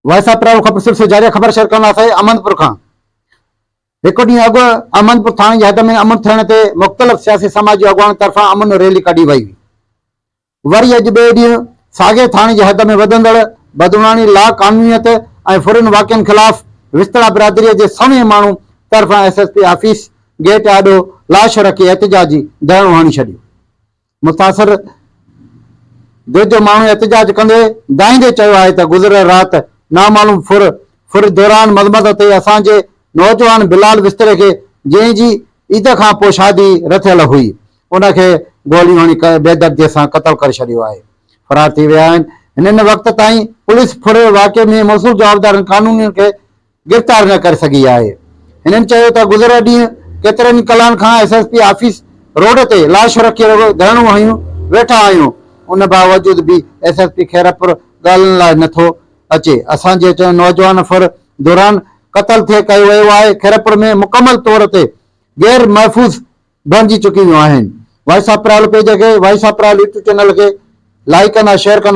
Voice of پرايو خبر سلسلو جاري خبر شيئر ڪنداسين احمدپور کان هڪ ڏينهن اڳ احمدپور ٿاڻي جي حد ۾ امن ٿيڻ تي مختلف سياسي سماجي اڳواڻن طرفان امن ريلي ڪڍي وئي هئي وري اڄ ٻئي ڏينهن ساڳئي ٿاڻي جي حد ۾ وڌندڙ بدعنواني لا قانونيت ۽ ڦرين واقعن خلاف وستڙا برادري جي سوين ماڻهو طرفان S S P office gate آڏو لاش رکي احتجاجي ڌرڻو هڻي ڇڏيو. متاثر ڌر جو ماڻهو احتجاج ڪندي دانهيندي چيو آهي ته گذريل رات نامعلوم ڦر ڦر دوران مذمت تي اسان جي نوجوان بلال وستري کي جنهن جي عيد کان پوء شادي رٿيل هئي ان کي گوليون هڻي بيدردي سان قتل ڪري ڇڏيو آهي فرار ٿي ويا آهن هنن وقت تائين پوليس ڦر واقعي ۾ موصول جوابدارن قانونين کي گرفتار نه ڪري سگهي آهي. هنن چيو ته گذريل ڏينهن ڪيترن ئي ڪلاڪن کان S S P office road تي لاش رکي رڳو ڌرڻو هنيون ويٺا آهيون ان باوجود به ايس ايس پي خيرپور ڳالهين لاء نه ٿو اچي اسان جي نوجوان ڦر دوران قتل ٿي ڪيو ويو آهي خيرپور ۾ مڪمل طور تي غير محفوظ بڻجي چڪيون آهن وائس آف پرال پيج کي voice of Paralo YouTube channel کي لائيڪ ڪندا شيئر ڪندا.